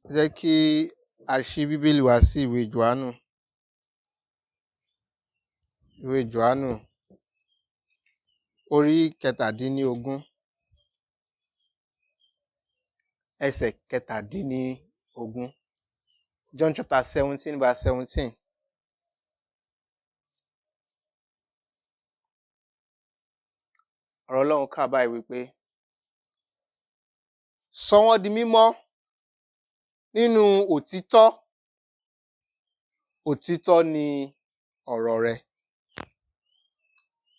Ẹ jẹ́ kí a ṣí Bíbélì wa sí ìwé Jòhánù. Ìwé Jòhánù orí 17, ẹsẹ̀ 17. John chapter 17 verse 17. Ọ̀rọ̀ Ọlọ́run kà báyìí wípé, sọ wọ́n di mímọ́ nínú òtítọ́, òtítọ́ ni ọ̀rọ̀ rẹ.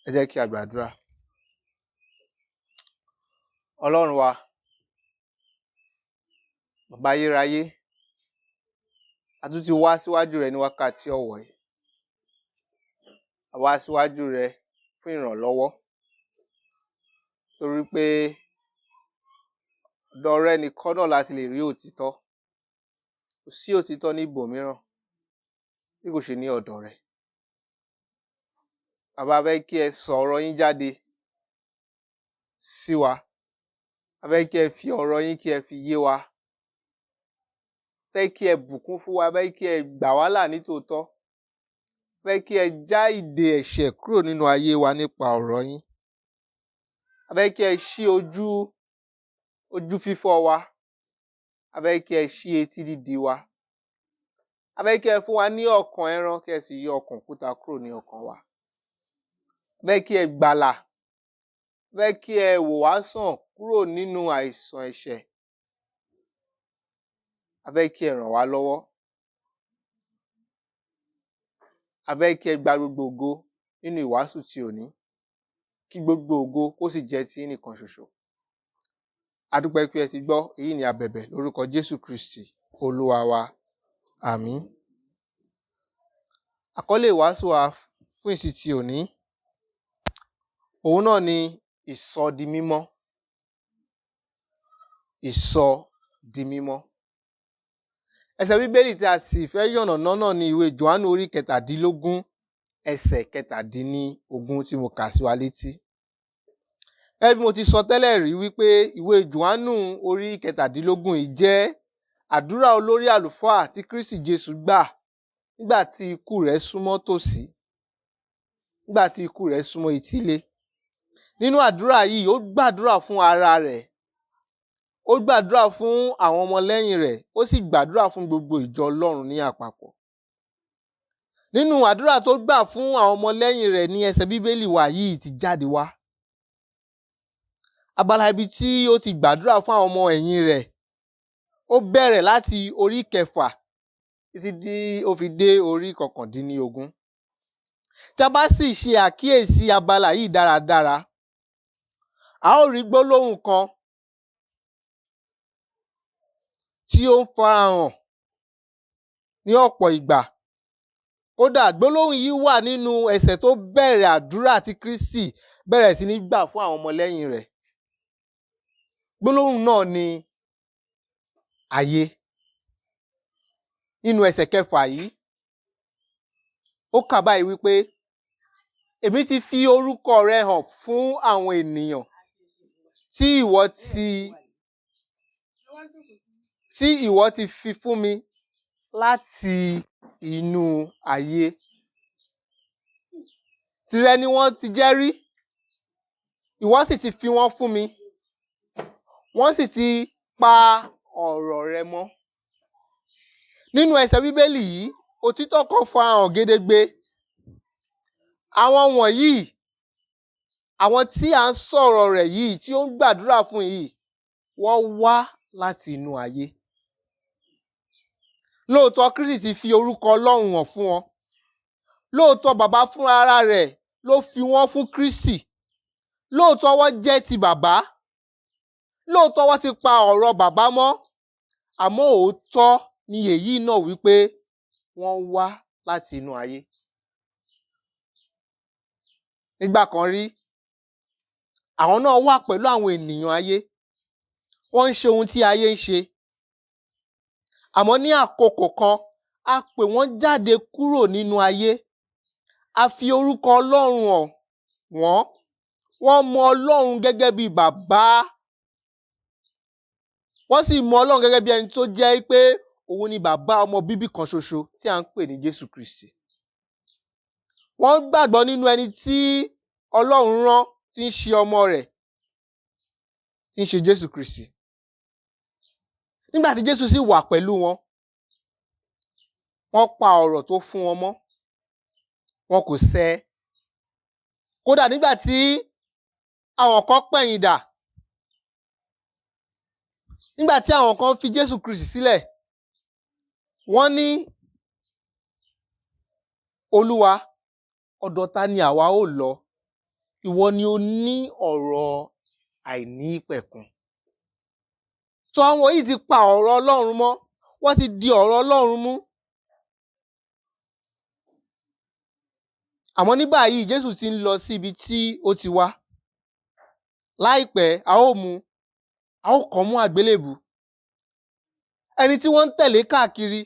Ẹ jẹ́ kí a gbàdúrà. Ọlọ́run wa, Bàbá ayérayé, a tún ti wá síwájú rẹ ní wákàtí ọ̀wọ̀ yìí. A wá síwájú rẹ fún ìrànlọ́wọ́, torí pé ọ̀dọ̀ rẹ nìkan náà la ti lè rí òtítọ́. Kò sí òtítọ́ ní ibòmíràn bí kò ṣe ní ọ̀dọ̀ rẹ. Bàbá, a fẹ́ kí ẹ sọ ọ̀rọ̀ yín jáde sí wa. A fẹ́ kí ẹ fi ọ̀rọ̀ yín kí ẹ fi yé wa. A fẹ́ kí ẹ bùkún fún wa, a fẹ́ kí ẹ gbà wá là ní tòótọ́. A fẹ́ kí ẹ já ìdè ẹ̀ṣẹ̀ kúrò nínú ayé wa nípa ọ̀rọ̀ yín. A fẹ́ kí ẹ ṣí ojú fífọ́ wa. A fẹ́ kí ẹ ṣí etí dídi wa. A fẹ́ kí ẹ fún wa ní ọkàn ẹran kí ẹ sì yọ ọkàn òkúta kúrò ní ọkàn wa. A fẹ́ kí ẹ gbàlà. A fẹ́ kí ẹ wò wá sàn kúrò nínú àìsàn ẹ̀ṣẹ̀. A fẹ́ kí ẹ ràn wá lọ́wọ́. A fẹ́ kí ẹ gba gbogbo ògo nínú ìwàásù ti òní, kí gbogbo ògo kó sì jẹ́ ti yín nìkan ṣoṣo. A dúpẹ́ pé ẹ ti gbọ́, èyí ni a bẹ̀bẹ̀ lórúkọ Jésù Kristi Olúwa wa. Àmín. Àkọlé ìwàásù wa fún ìsìn ti òní, òun náà ni ìsọdimímọ́. Ìsọdimímọ́. Ẹsẹ̀ Bíbélì tí a sì fẹ́ yànnàná náà ni ìwé Jòhánù orí 17, ẹsẹ̀ 17 tí mo kà sí wa létí. Gẹ́gẹ́ bí mo ti sọ tẹ́lẹ̀ rí wípé ìwé Jòhánù orí 17 yìí jẹ́ àdúrà olórí àlùfáà tí Kristi Jésù gbà nígbà tí ikú rẹ̀ súnmọ́ tòsí, nígbà tí ikú rẹ̀ súnmọ́ etílé. Nínú àdúrà yìí, ó gbàdúrà fún ara rẹ̀, ó gbàdúrà fún àwọn ọmọlẹ́yìn rẹ̀, ó sì gbàdúrà fún gbogbo ìjọ Ọlọ́run ní àpapọ̀. Nínú àdúrà tó gbà fún àwọn ọmọlẹ́yìn rẹ̀ ní ẹsẹ̀ Bíbélì wa yìí ti jáde wá. Abala ibi tí ó ti gbàdúrà fún àwọn ọmọ ẹ̀yìn rẹ̀, ó bẹ̀rẹ̀ láti orí 6 títí dí ó fi dé orí 19. Tí a bá sì ṣe àkíyèsí abala yìí dáradára, a ó rí gbólóhùn kan tí ó ń farahàn ní ọ̀pọ̀ ìgbà. Kódà gbólóhùn yìí wà nínú ẹsẹ̀ tó bẹ̀rẹ̀ àdúrà tí Kristi bẹ̀rẹ̀ sí ní gbà fún àwọn ọmọlẹ́yìn rẹ̀. Gbólóhùn náà ni ayé. Nínú ẹsẹ̀ 6 yìí, ó kà báyìí wípé, èmi ti fi orúkọ rẹ hàn fún àwọn ènìyàn tí ìwọ ti fi fún mi láti inú ayé. Tìrẹ ni wọ́n ti jẹ́ rí, ìwọ sì ti fi wọ́n fún mi, wọ́n sì ti pa ọ̀rọ̀ rẹ mọ́. Nínú ẹsẹ̀ Bíbélì yìí, òtítọ́ kan farahàn gedegbe. Àwọn wọ̀nyí, àwọn tí à ń sọ̀rọ̀ rẹ̀ yìí, tí ó ń gbàdúrà fún yìí, wọ́n wá láti inú ayé. Lóòótọ́ Kristi ti fi orúkọ Ọlọ́run hàn fún wọn. Lóòótọ́ bàbá fún ara rẹ̀ ló fi wọ́n fún Kristi. Lóòótọ́ wọ́n jẹ́ ti bàbá. Lóòótọ́ wọ́n ti pa ọ̀rọ̀ bàbá mọ́. Àmọ́ òótọ́ ni èyí náà wípé wọ́n wá láti inú ayé. Nígbà kan rí, àwọn náà wà pẹ̀lú àwọn ènìyàn ayé. Wọ́n ń ṣe ohun tí ayé ń ṣe. Àmọ́ ní àkókò kan, a pè wọ́n jáde kúrò nínú ayé. A fi orúkọ Ọlọ́run hàn wọ́n. Wọ́n mọ Ọlọ́run gẹ́gẹ́ bí bàbá. Wọ́n sì mọ Ọlọ́run gẹ́gẹ́ bí ẹni tó jẹ́ pé òun ni bàbá ọmọ bíbí kan ṣoṣo tí à ń pè ní Jésù Kristi. Wọ́n gbàgbọ́ nínú ẹni tí Ọlọ́run rán tí ń ṣe ọmọ rẹ̀, tí ń ṣe Jésù Kristi. Nígbà tí Jésù sì wà pẹ̀lú wọn, wọ́n pa ọ̀rọ̀ tó fún wọn mọ́, wọn kò sẹ́. Kódà nígbà tí àwọn kan pẹ̀yìn dà, nígbà tí àwọn kan fi Jésù Kristi sílẹ̀, wọ́n ní, Olúwa, ọ̀dọ̀ ta ni àwa ó lọ? Ìwọ ni o ní ọ̀rọ̀ àìnípẹ̀kun. So àwọn yìí ti pa ọ̀rọ̀ Ọlọ́run mọ́, wọ́n ti di ọ̀rọ̀ Ọlọ́run mú. Àmọ́ ní báyìí Jésù ti ń lọ sí ibi tí ó ti wá. Láìpẹ́, a ó mú, a ó kàn mú àgbélébùú. Ẹni tí wọ́n ń tẹ̀lé káàkiri,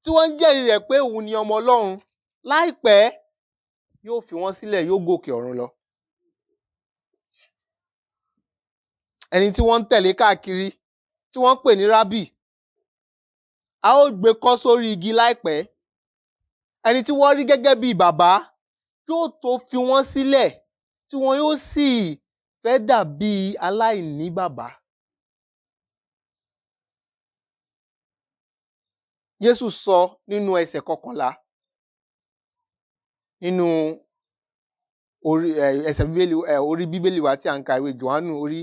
tí wọ́n ń jẹ́rìí rẹ̀ pé òun ni ọmọ Ọlọ́run, láìpẹ́ yóò fi wọ́n sílẹ̀, yóò gòkè ọ̀run lọ. Ẹni tí wọ́n ń tẹ̀lé káàkiri, tí wọ́n ń pè ní Rábì, a ó gbé kọ́ sórí igi láìpẹ́. Ẹni tí wọ́n rí gẹ́gẹ́ bí bàbá yóò tó fi wọ́n sílẹ̀, tí wọ́n yóò sì fẹ́ dàbí aláìní bàbá. Jésù sọ nínú ẹsẹ̀ 11 nínú orí ẹsẹ̀ Bíbélì, orí Bíbélì wa tí à ń ka ìwé Jòhánù orí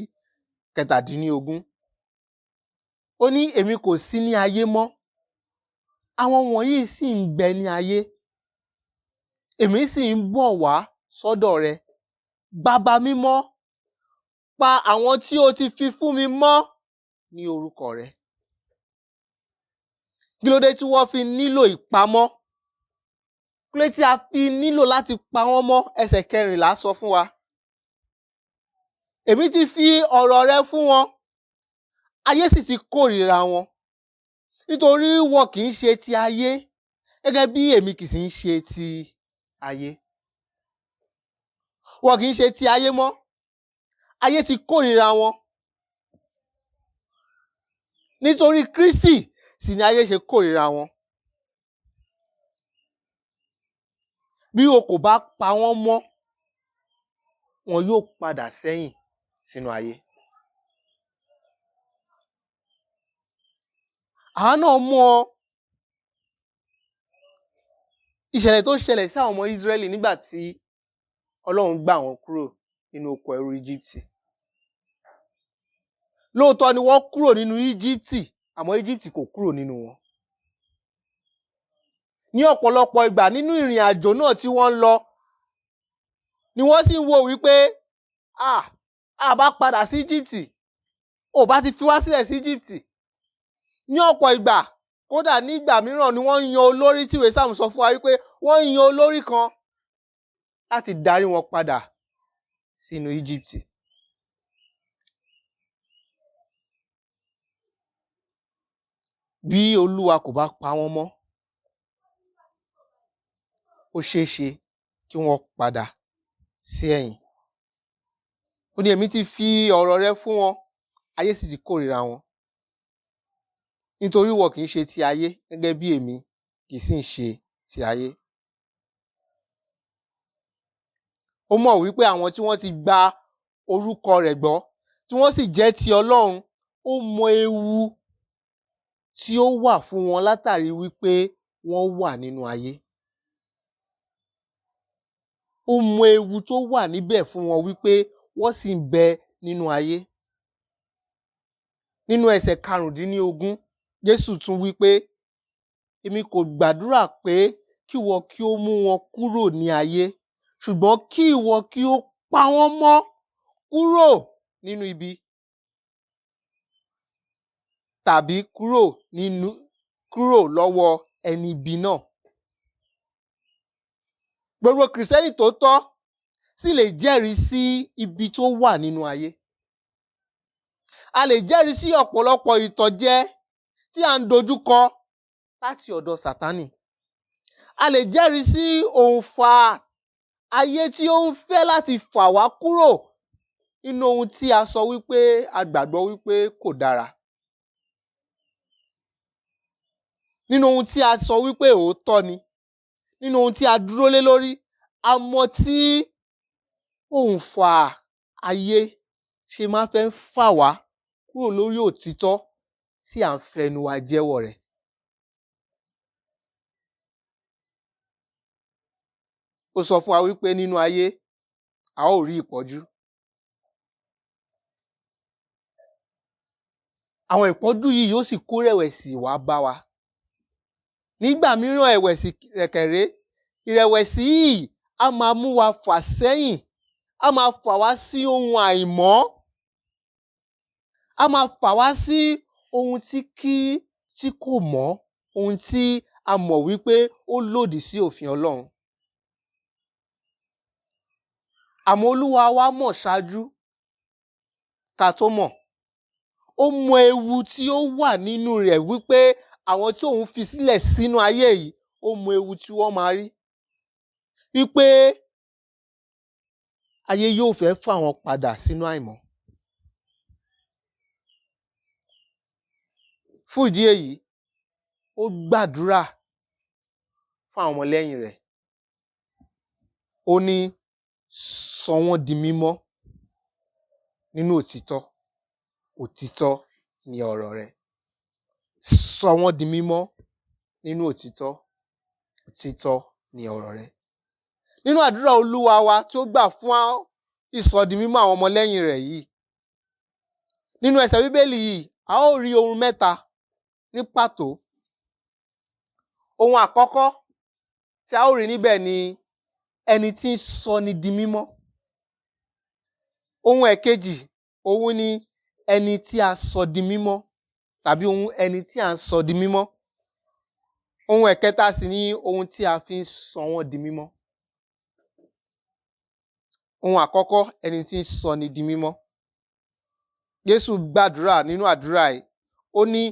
17. Ó ní, èmi kò sí ní ayé mọ́, àwọn wọ̀nyí sì ń bẹ ní ayé, èmi sì ń bọ̀ wá sọ́dọ̀ rẹ. Baba mímọ́, pa àwọn tí o ti fi fún mi mọ́ ní orúkọ rẹ. Kí ló dé tí wọ́n fi nílò ìpamọ́? Kí ló dé tí a fi nílò láti pa wọ́n mọ́? Ẹsẹ̀ 14 sọ fún wa. Èmi ti fi ọ̀rọ̀ rẹ fún wọn, ayé sì ti kórìíra wọn, nítorí wọn kì í ṣe ti ayé, gẹ́gẹ́ bí èmi kì í sì ń ṣe ti ayé. Wọn kì í ṣe ti ayé mọ́, ayé ti kórìíra wọn. Nítorí Kristi sì ni ayé ṣe kórìíra wọn. Bí o kò bá pa wọ́n mọ́, wọn yóò padà sẹ́yìn sínú ayé. Àwa náà mọ ìṣẹ̀lẹ̀ tó ṣẹlẹ̀ sí àwọn ọmọ Ísírẹ́lì nígbà tí Ọlọ́run gbà wọ́n kúrò nínú oko ẹrú Íjíbítì. Lóòótọ́ ni wọ́n kúrò nínú Íjíbítì, àmọ́ Íjíbítì kò kúrò nínú wọn. Ní ọ̀pọ̀lọpọ̀ ìgbà nínú ìrìn àjò náà tí wọ́n ń lọ, ni wọ́n sì ń wò wípé, a bá padà sí Íjíbítì, ò bá ti fi wá sílẹ̀ sí Íjíbítì. Ní ọ̀pọ̀ ìgbà, kódà nígbà mìíràn ni wọ́n yan olórí tí ìwé Sáàmù sọ fún wa wípé wọ́n yan olórí kan láti darí wọn padà sínú Íjíbítì. Bí Olúwa kò bá pa wọ́n mọ́, ó ṣeé ṣe kí wọ́n padà sí ẹ̀yìn. Ó ní, èmi ti fi ọ̀rọ̀ rẹ fún wọn, ayé sì ti kórìíra wọn. Nítorí wọn kì í ṣe ti ayé gẹ́gẹ́ bí èmi kì í sì ń ṣe ti ayé. Ó mọ̀ wípé àwọn tí wọ́n ti gba orúkọ rẹ̀ gbọ́, tí wọ́n sì jẹ́ ti Ọlọ́run, ó mọ ewu tí ó wà fún wọn látàrí wípé wọ́n wà nínú ayé. Ó mọ ewu tó wà níbẹ̀ fún wọn wípé wọ́n sì ń bẹ nínú ayé. Nínú ẹsẹ̀ 15, Jésù tún wípé, èmi kò gbàdúrà pé kí ìwọ kí ó mú wọn kúrò ní ayé, ṣùgbọ́n kí ìwọ kí ó pa wọ́n mọ́ kúrò nínú ibi tàbí kúrò lọ́wọ́ ẹni ibi náà. Gbogbo Kìrìsìtẹ́nì tó tọ́ sì lè jẹ́rìí sí ibi tó wà nínú ayé. A lè jẹ́rìí sí ọ̀pọ̀lọpọ̀ ìtànjẹ tí à ń dojúkọ láti ọ̀dọ̀ Sátánì. A lè jẹ́rìí sí òǹfà ayé tí ó ń fẹ́ láti fà wá kúrò nínú ohun tí a sọ wípé a gbàgbọ́ wípé kò dára. Nínú ohun tí a sọ wípé òótọ́ ni, nínú ohun tí a dúró lé lórí, a mọ̀ tí òǹfà ayé ṣe máa fẹ́ ń fà wá kúrò lórí òtítọ́ tí à ń fẹnu wa jẹ́wọ́ rẹ̀. Ó sọ fún wa wípé nínú ayé a ó rí ìpọ́njú. Àwọn ìpọ́njú yìí yóò sì kó rẹ̀wẹ̀sì wá bá wa. Nígbà mìíràn ẹ̀wẹ̀sì kẹ̀kẹ̀rẹ́, ìrẹ̀wẹ̀sì yìí á máa mú wa fà sẹ́yìn, á máa fà wá sí ohun àìmọ́, á máa fà wá sí ohun tí kò mọ́, ohun tí a mọ̀ wípé ó lòdì sí òfin Ọlọ́run. Àmọ́ Olúwa wa mọ̀ ṣáájú ká tó mọ̀. Ó mọ ewu tí ó wà nínú rẹ̀ wípé àwọn tí òun fi sílẹ̀ sínú ayé yìí, ó mọ ewu tí wọ́n máa rí. Wípé ayé yóò fẹ́ fà wọ́n padà sínú àìmọ́. Fún ìdí èyí, ó gbàdúrà fún àwọn ọmọlẹ́yìn rẹ̀. Ó ní sọ wọ́n di mímọ́ nínú òtítọ́. Òtítọ́ ni ọ̀rọ̀ rẹ̀. Sọ wọ́n di mímọ́ nínú òtítọ́. Òtítọ́ ni ọ̀rọ̀ rẹ̀. Nínú àdúrà Olúwa wa tí ó gbà fún ìsọdi mímọ́ àwọn ọmọlẹ́yìn rẹ̀ yìí, nínú ẹsẹ̀ Bíbélì yìí, a ó rí ohun mẹ́ta ní pàtó. Ohun àkọ́kọ́ tí a ó rí níbẹ̀ ni ẹni tí ń sọ ni di mímọ́. Ohun ẹ̀kejì, òun ni ẹni tí a sọ di mímọ́ tàbí ohun ẹni tí a ń sọ di mímọ́. Ohun ẹ̀kẹta sì ni ohun tí a fi ń sọ wọ́n di mímọ́. Ohun àkọ́kọ́, ẹni tí ń sọ ni di mímọ́. Jésù gbàdúrà nínú àdúrà yìí, ó ní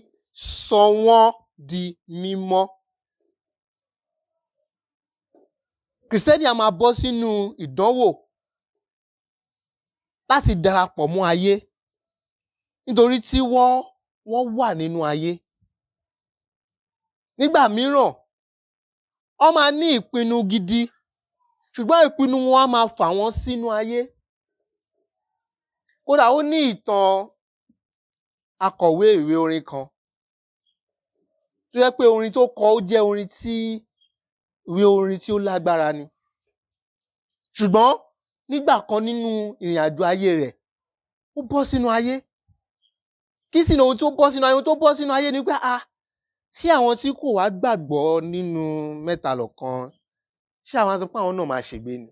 sọ wọ́n di mímọ́. Kìrìsìtẹ́nì a máa bọ́ sínú ìdánwò láti darapọ̀ mọ́ ayé nítorí tí wọ́n wà nínú ayé. Nígbà mìíràn, wọ́n máa ní ìpinnu gidi, ṣùgbọ́n ìpinnu wọn á máa fà wọ́n sínú ayé. Kódà ó ní ìtàn akọ̀wé ìwé orin kan tó jẹ́ pé orin tó kọ ó jẹ́ orin tí ìwé orin tí ó lágbára ni. Ṣùgbọ́n nígbà kan nínú ìrìn àjò ayé rẹ̀, ó bọ́ sínú ayé. Kí sì ni ohun tó bọ́ sínú ayé? Ohun tó bọ́ sínú ayé ni pé ṣé àwọn tí kò wá gbàgbọ́ nínú mẹ́ta lọ́kan, ṣé àwọn á sọ pé àwọn náà máa ṣègbé ni?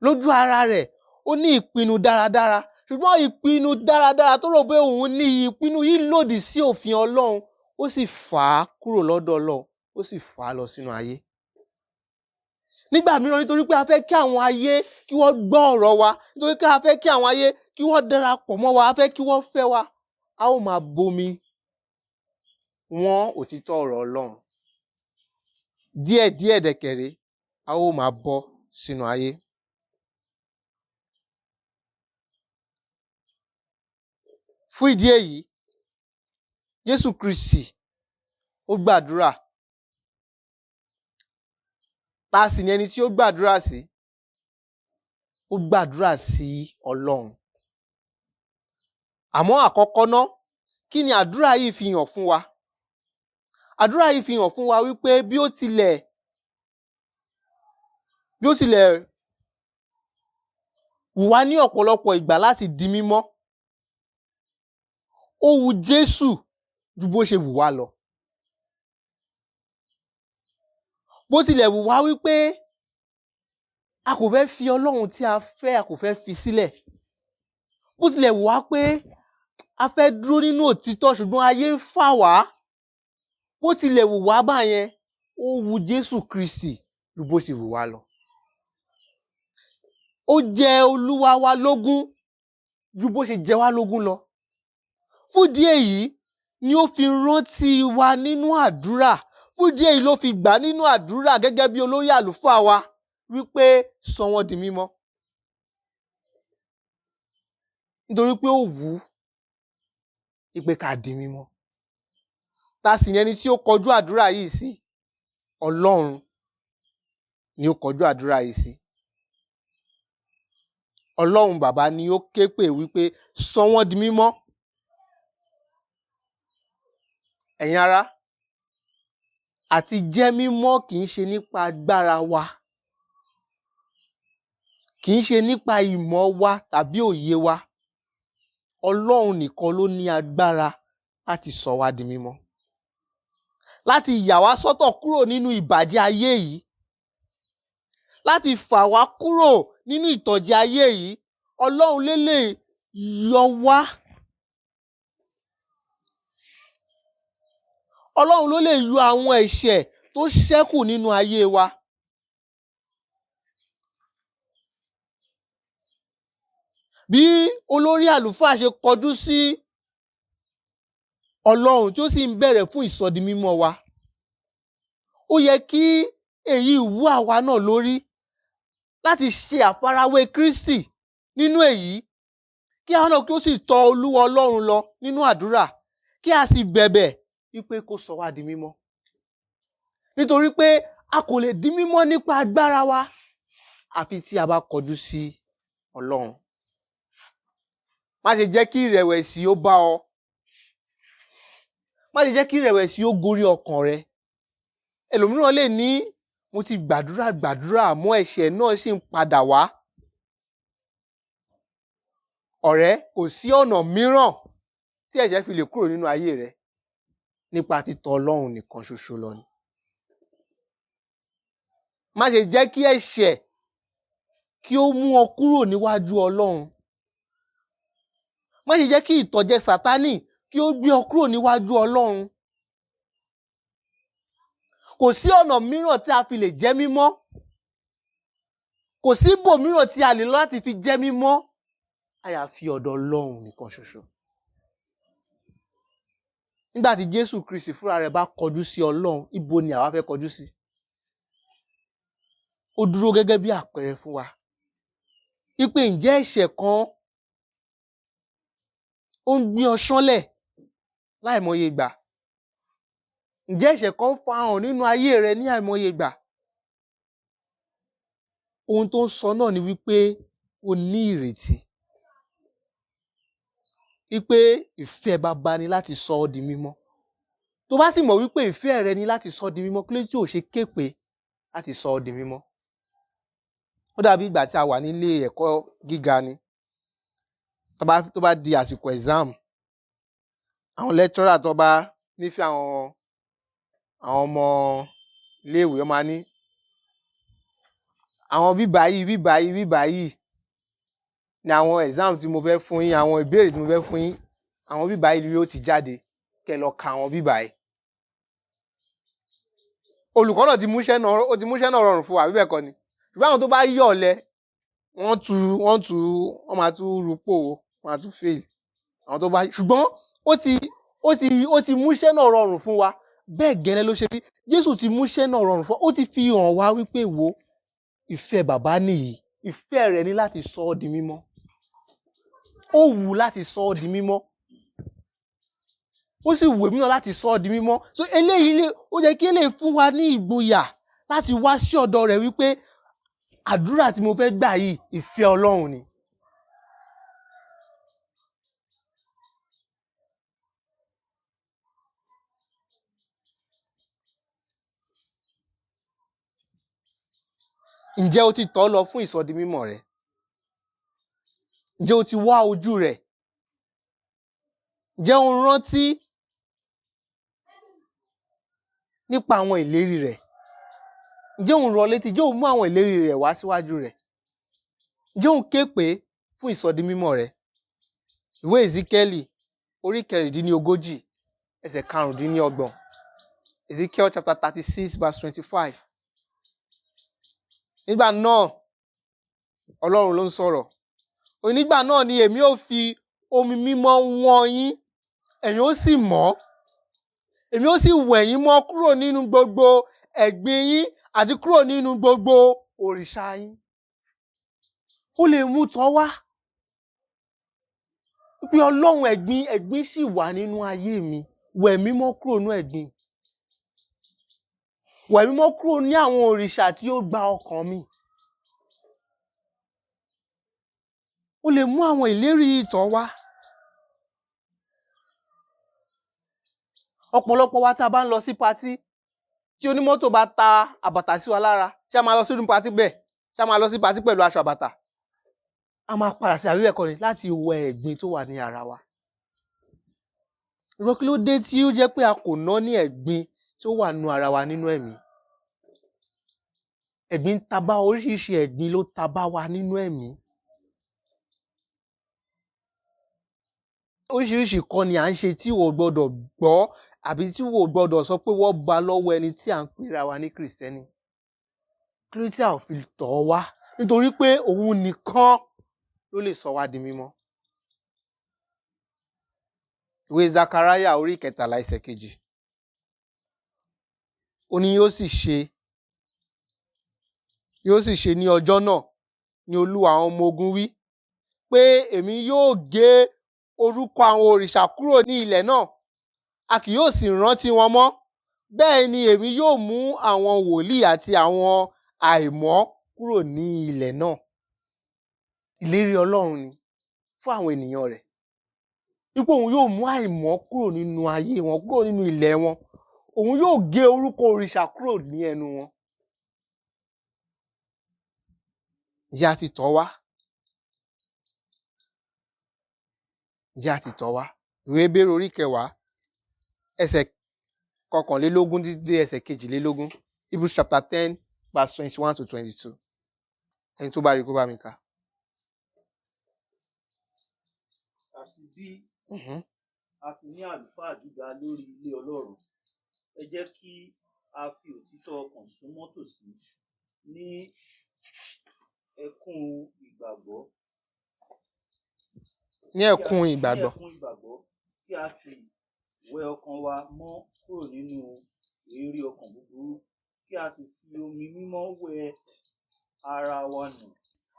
Lójú ara rẹ̀, ó ní ìpinnu dáradára, ṣùgbọ́n ìpinnu dáradára tó rò pé òun ní ìpinnu yìí lòdì sí òfin Ọlọ́run, ó sì fà á kúrò lọ́dọ̀ Ọlọ́run, ó sì fà á lọ sínú ayé. Nígbà mìíràn nítorí pé a fẹ́ kí àwọn ayé kí wọ́n gbọ́ ọ̀rọ̀ wa, nítorí pé a fẹ́ kí àwọn ayé kí wọ́n darapọ̀ mọ́ wa, a fẹ́ kí wọ́n fẹ́ wa, a ó máa bomi wọ́n òtítọ́ ọ̀rọ̀ Ọlọ́run. Díẹ̀díẹ̀ dẹ̀kẹ̀rẹ́, a ó máa bọ́ sínú ayé. Fún ìdí èyí, Jésù Kristi ó gbàdúrà. Ta sì ni ẹni tí ó gbàdúrà sí? Ó gbàdúrà sí Ọlọ́run. Àmọ́ àkọ́kọ́ ná, kí ni àdúrà yìí fi hàn fún wa? Àdúrà yìí fi hàn fún wa wípé bí ó tilẹ̀ wù wá ní ọ̀pọ̀lọpọ̀ ìgbà láti di mímọ́, ó wu Jésù ju bó ṣe wù wá lọ. Bó tilẹ̀ wù wá wípé a kò fẹ́ fi Ọlọ́run tí a fẹ́, a kò fẹ́ fi sílẹ̀. Bó tilẹ̀ wù wá pé a fẹ́ dúró nínú òtítọ́ ṣùgbọ́n ayé ń fà wá. Bó tilẹ̀ wù wá báyẹn, ó wu Jésù Kristi ju bó ṣe wù wá lọ. Ó jẹ Olúwa wa lógún ju bó ṣe jẹ wá lógún lọ. Fún ìdí èyí ni ó fi rántí wa nínú àdúrà. Fún ìdí èyí ló fi gbà nínú àdúrà gẹ́gẹ́ bí olórí àlùfáà wa wípé sọ wọ́n di mímọ́. Nítorí pé ó wù ú wípé ká di mímọ́. Ta sì ni ẹni tí ó kọjú àdúrà yìí sí? Ọlọ́run ni ó kọjú àdúrà yìí sí. Ọlọ́run bàbá ni ó ké pè wípé sọ wọ́n di mímọ́. Ẹ̀yin ará, àti jẹ́ mímọ́ kì í ṣe nípa agbára wa, kì í ṣe nípa ìmọ̀ wa tàbí òye wa. Ọlọ́run nìkan ló ní agbára láti sọ wá di mímọ́, láti yà wá sọ́tọ̀ kúrò nínú ìbàjẹ́ ayé yìí, láti fà wá kúrò nínú ìtànjẹ ayé yìí. Ọlọ́run ló lè yọ wá. Ọlọ́run ló lè yọ àwọn ẹ̀ṣẹ̀ tó ṣẹ́kù nínú ayé wa. Bí olórí àlùfáà ṣe kọjú sí Ọlọ́run tí ó sì ń bẹ̀rẹ̀ fún ìsọdimímọ́ wa, ó yẹ kí èyí wú àwa náà lórí láti ṣe àfarawé Kristi nínú èyí, kí àwa náà kí ó sì tọ̀ Olúwa Ọlọ́run lọ nínú àdúrà, kí a sì bẹ̀bẹ̀ wípé kó sọ wá di mímọ́. Nítorí pé a kò lè di mímọ́ nípa agbára wa àfi tí a bá kọjú sí Ọlọ́run. Má ṣe jẹ́ kí ìrẹ̀wẹ̀sì ó bá ọ. Má ṣe jẹ́ kí ìrẹ̀wẹ̀sì ó gorí ọkàn rẹ. Ẹlòmíràn lè ní mo ti gbàdúrà gbàdúrà àmọ́ ẹ̀ṣẹ̀ náà ṣì ń padà wá. Ọ̀rẹ́, kò sí ọ̀nà mìíràn tí ẹ̀ṣẹ̀ fi lè kúrò nínú ayé rẹ nípa títọ̀ Ọlọ́run nìkan ṣoṣo lọ ni. Má ṣe jẹ́ kí ẹ̀ṣẹ̀ kí ó mú ọ kúrò níwájú Ọlọ́run. Má ṣe jẹ́ kí ìtànjẹ Sátánì kí ó gbé ọ kúrò níwájú Ọlọ́run. Kò sí ọ̀nà mìíràn tí a fi lè jẹ́ mímọ́. Kò sí ibòmíràn tí a lè lọ láti fi jẹ́ mímọ́ àyàfi ọ̀dọ̀ Ọlọ́run nìkan ṣoṣo. Nígbà tí Jésù Kristi fúnra rẹ̀ bá kọjú sí Ọlọ́run, ibo ni àwa fẹ́ kọjú sí? Ó dúró gẹ́gẹ́ bí àpẹẹrẹ fún wa wípé ǹjẹ́ ẹ̀ṣẹ̀ kan ó ń gbé ọ ṣánlẹ̀ láìmọye ìgbà? Ǹjẹ́ ẹ̀ṣẹ̀ kan ń farahàn nínú ayé rẹ ní àìmọye ìgbà? Ohun tó ń sọ náà ni wípé o ní ìrètí wípé ìfẹ́ baba ni láti sọ ọ́ di mímọ́. Tó bá sì mọ̀ wípé ìfẹ́ rẹ ni láti sọ ọ́ di mímọ́, kí ló dé tí ò ṣe ké pè láti sọ ọ́ di mímọ́? Ó dàbí ìgbà tí a wà nílé ẹ̀kọ́ gíga ni. Tó bá di àsìkò exam, àwọn lecturer tó bá nífẹ̀ẹ́ àwọn ọmọ iléèwé, wọ́n máa ní àwọn bíbáyìí bíbáyìí bíbáyìí ni àwọn exam tí mo fẹ́ fún yín, àwọn ìbéèrè tí mo fẹ́ fún yín, àwọn bíbáyìí ni yóò ti jáde, kẹ́ lọ ka àwọn bíbáyìí. Olùkọ́ náà ti múṣẹ́ náà, ó ti múṣẹ́ náà rọrùn fún wa, àbí bẹ́ẹ̀ kọ́ ni? Ṣùgbọ́n àwọn tó bá yọ̀ ọ̀lẹ, wọ́n máa tún rúpò, wọ́n máa tún fail. Àwọn tó bá, ṣùgbọ́n ó ti múṣẹ́ náà rọrùn fún wa. Bẹ́ẹ̀ gẹ́lẹ́ ló ṣe rí. Jésù ti múṣẹ́ náà rọrùn fún wa. Ó ti fi hàn wá wípé wo ìfẹ́ bàbá nìyí. Ìfẹ́ rẹ̀ ni láti sọ ọ́ di mímọ́. Ó wù ú láti sọ ọ́ di mímọ́. Ó sì wù èmi náà láti sọ ọ́ di mímọ́. So eléyìí lè, ó jẹ́ kí eléyìí fún wa ní ìgboyà láti wá sí ọ̀dọ̀ rẹ̀ wípé àdúrà tí mo fẹ́ gbà yìí ìfẹ́ Ọlọ́run ni. Ǹjẹ́ o ti tọ̀ ọ́ lọ fún ìsọdimímọ́ rẹ? Ǹjẹ́ o ti wá ojú rẹ̀? Ǹjẹ́ o rántí nípa àwọn ìlérí rẹ̀? Ǹjẹ́ o ń rọ létí? Ǹjẹ́ o mú àwọn ìlérí rẹ̀ wá síwájú rẹ̀? Ǹjẹ́ o ń ké pè fún ìsọdimímọ́ rẹ̀? Ìwé Èsíkẹ́lì orí 36 ẹsẹ̀ 25. Ezekiel chapter 36 verse 25. Nígbà náà, Ọlọ́run ló ń sọ̀rọ̀. Nígbà náà ni èmi ó fi omi mímọ́ wọ́n yín, ẹ̀yin ó sì mọ́. Èmi ó sì wẹ̀ yín mọ́ kúrò nínú gbogbo ẹ̀gbin yín àti kúrò nínú gbogbo òrìṣà yín. Ó lè mú tọ́ wá. Pé Ọlọ́run ẹ̀gbin sì wà nínú ayé mi. Wẹ̀ mí mọ́ kúrò nínú ẹ̀gbin. Wẹ̀ mí mọ́ kúrò ní àwọn òrìṣà tí ó gba ọkàn mi. O lè mú àwọn ìlérí ìtọ̀ wá. Ọ̀pọ̀lọpọ̀ wa tá a bá ń lọ sí patí, tí onímọ́tò bá ta àbàtà sí wa lára, ṣé a máa lọ sínú patí bẹ́ẹ̀? Ṣé a máa lọ sí patí pẹ̀lú aṣọ àbàtà? A máa padà sí àbí ẹ̀kọ́ ni láti wẹ ẹ̀gbin tó wà ní ara wa. Ìwọ kí ló dé tí ó jẹ́ pé a kò ná ní ẹ̀gbin tí ó wà nínú ara wa nínú ẹ̀mí? Ẹ̀gbin ń tabá, oríṣiríṣi ẹ̀gbin ló tabá wa nínú ẹ̀mí. Oríṣiríṣi nǹkan ni à ń ṣe tí o gbọdọ̀ gbọ́ àbí tí o gbọdọ̀ sọ pé wọ́n bá lọ́wọ́ ẹni tí à ń pera wa ní Kìrìsìtẹ́nì. Kí ló dé tí a ò fi tọ̀ ọ́ wá? Nítorí pé òun nìkan ló lè sọ wá di mímọ́. Ìwé Zakaraya orí 13 ẹsẹ̀ 2. Ó ní yóò sì ṣe ní ọjọ́ náà ni Olúwa àwọn ọmọ ogun wí pé èmi yóò gé orúkọ àwọn òrìṣà kúrò ní ilẹ̀ náà, a kì yóò sì rántí wọn mọ́. Bẹ́ẹ̀ ni èmi yóò mú àwọn wòlíì àti àwọn àìmọ́ kúrò ní ilẹ̀ náà. Ìlérí Ọlọ́run ni fún àwọn ènìyàn rẹ̀. Wípé òun yóò mú àìmọ́ kúrò nínú ayé wọn, kúrò nínú ilẹ̀ wọn. Òun yóò gé orúkọ òrìṣà kúrò ní ẹnu wọn. Ǹjẹ́ a ti tọ̀ wá? Ǹjẹ́ a ti tọ̀ wá? Ìwé Hébérù orí 10 ẹsẹ̀ 21 dé ẹsẹ̀ 22. Hebrews chapter 10 verse 21 to 22. Ẹni tó bá rí kó bá mi kà. Àti bí a ti ní àlùfáà gíga lórí ilé Ọlọ́run, ẹ jẹ́ kí a fi òtítọ́ ọkàn súnmọ́ tòsí ní ẹkún ìgbàgbọ́. Ní ẹkún ìgbàgbọ́. Ní ẹkún ìgbàgbọ́ kí a sì wẹ ọkàn wa mọ́ kúrò nínú èérí ọkàn búburú, kí a sì fi omi mímọ́ wẹ ara wa nù.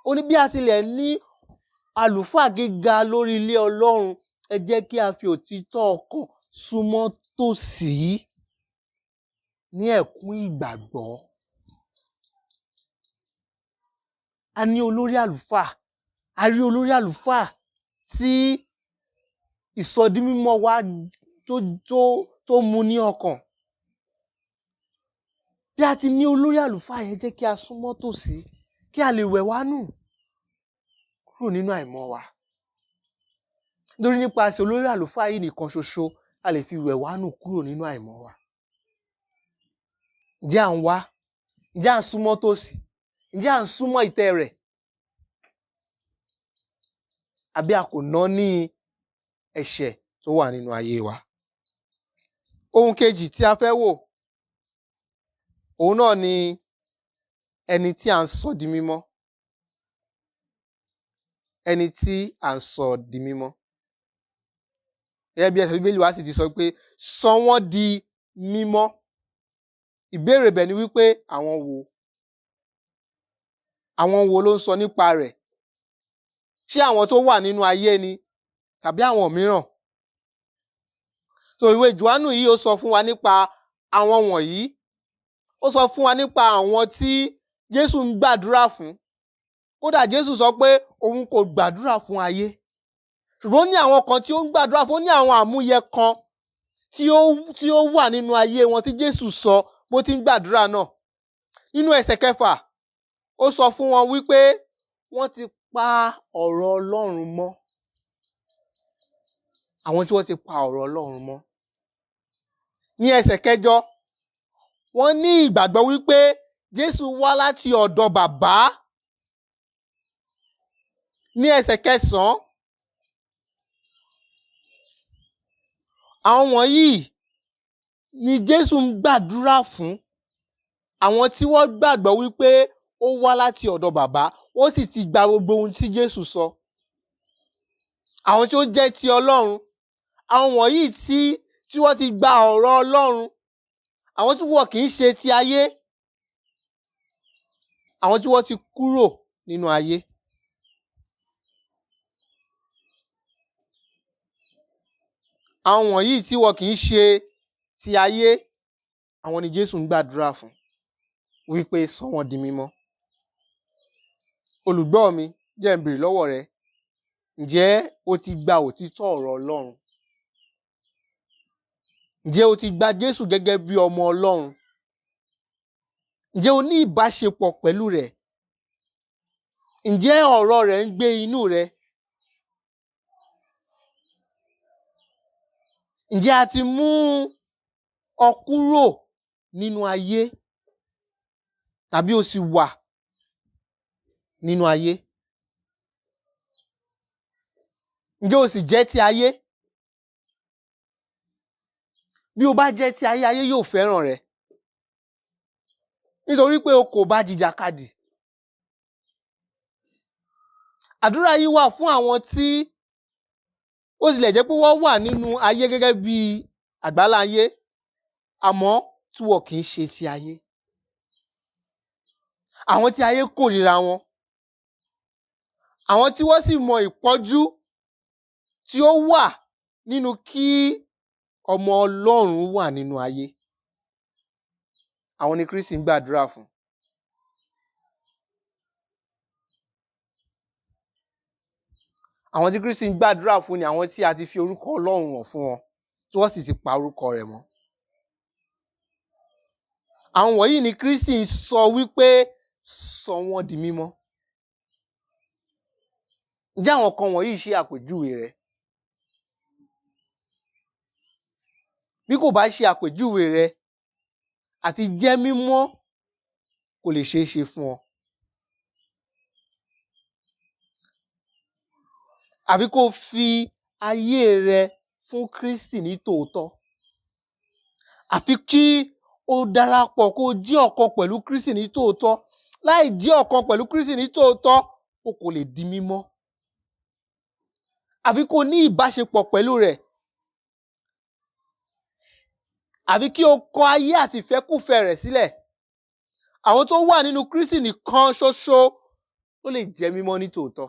Ó ní bí a tilẹ̀ ní àlùfáà gíga lórí ilé Ọlọ́run, ẹ jẹ́ kí a fi òtítọ́ ọkàn súnmọ́ tòsí ní ẹ̀kún ìgbàgbọ́. A ní olórí àlùfáà, a rí olórí àlùfáà tí ìsọdimímọ́ wa tó mú ní ọkàn. Bí a ti ní olórí àlùfáà yẹn, jẹ́ kí a súnmọ́ tòsí kí a lè wẹ̀ wá nù kúrò nínú àìmọ́ wa. Nítorí nípasẹ̀ olórí àlùfáà yìí nìkan ṣoṣo a lè fi wẹ̀ wá nù kúrò nínú àìmọ́ wa. Ǹjẹ́ à ń wá? Ǹjẹ́ à ń súnmọ́ tòsí? Ǹjẹ́ à ń súnmọ́ ìtẹ́ rẹ̀? Àbí a kò ná ní ẹ̀ṣẹ̀ tó wà nínú ayé wa? Ohun kejì tí a fẹ́ wò, òun náà ni ẹni tí à ń sọ di mímọ́. Ẹni tí à ń sọ di mímọ́. Gẹ́gẹ́ bí ẹsẹ̀ Bíbélì wa sì ti sọ pé sọ wọ́n di mímọ́. Ìbéèrè bẹ̀ ni wípé àwọn wo? Àwọn wo ló ń sọ nípa rẹ̀? Ṣé àwọn tó wà nínú ayé ni tàbí àwọn mìíràn? So ìwé Jòhánù yìí ó sọ fún wa nípa àwọn wọ̀nyí. Ó sọ fún wa nípa àwọn tí Jésù ń gbàdúrà fún. Kódà Jésù sọ pé òun kò gbàdúrà fún ayé. Ṣùgbọ́n ó ní àwọn kan tí ó ń gbàdúrà fún, ó ní àwọn àmúyẹ kan tí ó wà nínú ayé wọn tí Jésù sọ bó ti ń gbàdúrà náà. Nínú ẹsẹ̀ 6, ó sọ fún wọn wípé wọ́n ti pa ọ̀rọ̀ Ọlọ́run mọ́. Àwọn tí wọ́n ti pa ọ̀rọ̀ Ọlọ́run mọ́. Ní ẹsẹ̀ 8, wọ́n ní ìgbàgbọ́ wípé Jésù wá láti ọ̀dọ̀ Bàbá. Ní ẹsẹ̀ 9, àwọn wọ̀nyí ni Jésù ń gbàdúrà fún. Àwọn tí wọ́n gbàgbọ́ wípé ó wá láti ọ̀dọ̀ Bàbá, ó sì ti gba gbogbo ohun tí Jésù sọ. Àwọn tí ó jẹ́ ti Ọlọ́run, àwọn wọ̀nyí tí wọ́n ti gba ọ̀rọ̀ Ọlọ́run, àwọn tí wọ́n kì í ṣe ti ayé, àwọn tí wọ́n ti kúrò nínú ayé. Àwọn wọ̀nyí tí wọn kì í ṣe ti ayé, àwọn ni Jésù ń gbàdúrà fún wípé sọ wọ́n di mímọ́. Olùgbọ́ mi, jẹ́ n béèrè lọ́wọ́ rẹ, ǹjẹ́ o ti gba òtítọ́ ọ̀rọ̀ Ọlọ́run? Ǹjẹ́ o ti gba Jésù gẹ́gẹ́ bí ọmọ Ọlọ́run? Ǹjẹ́ o ní ìbáṣepọ̀ pẹ̀lú rẹ̀? Ǹjẹ́ ọ̀rọ̀ rẹ̀ ń gbé inú rẹ? Ǹjẹ́ a ti mú ọ kúrò nínú ayé tàbí o sì wà nínú ayé? Ǹjẹ́ o sì jẹ́ ti ayé? Bí o bá jẹ́ ti ayé, ayé yóò fẹ́ràn rẹ, nítorí pé o kò bá jìjàkadì. Àdúrà yìí wà fún àwọn tí ó tilẹ̀ jẹ́ pé wọ́n wà nínú ayé gẹ́gẹ́ bí àgbáláyé, àmọ́ tí wọn kì í ṣe ti ayé. Àwọn tí ayé kórìíra wọn, àwọn tí wọ́n sì mọ ìpọ́njú tí ó wà nínú kí ọmọ Ọlọ́run wà nínú ayé. Àwọn ni Kristi ń gbàdúrà fún. Àwọn tí Kristi ń gbàdúrà fún ni àwọn tí a ti fi orúkọ Ọlọ́run hàn fún wọn, tí wọ́n sì ti pa orúkọ rẹ̀ mọ́. Àwọn wọ̀nyí ni Kristi ń sọ wípé sọ wọ́n di mímọ́. Ǹjẹ́ àwọn kan wọ̀nyí ṣe àpèjúwe rẹ̀? Bí kò bá ṣe àpèjúwe rẹ̀, àti jẹ́ mímọ́ kò lè ṣeé ṣe fún ọ. Àfi kó fi ayé rẹ fún Kristi ní tòótọ́. Àfi kí o darapọ̀ kó jẹ́ ọ̀kan pẹ̀lú Kristi ní tòótọ́. Láì jẹ́ ọ̀kan pẹ̀lú Kristi ní tòótọ́, o kò lè di mímọ́. Àfi kó ní ìbáṣepọ̀ pẹ̀lú rẹ̀. Àfi kí o kọ ayé àti ìfẹ́kúfẹ̀ẹ́ rẹ̀ sílẹ̀. Àwọn tó wà nínú Kristi nìkan ṣoṣo ló lè jẹ́ mímọ́ ní tòótọ́.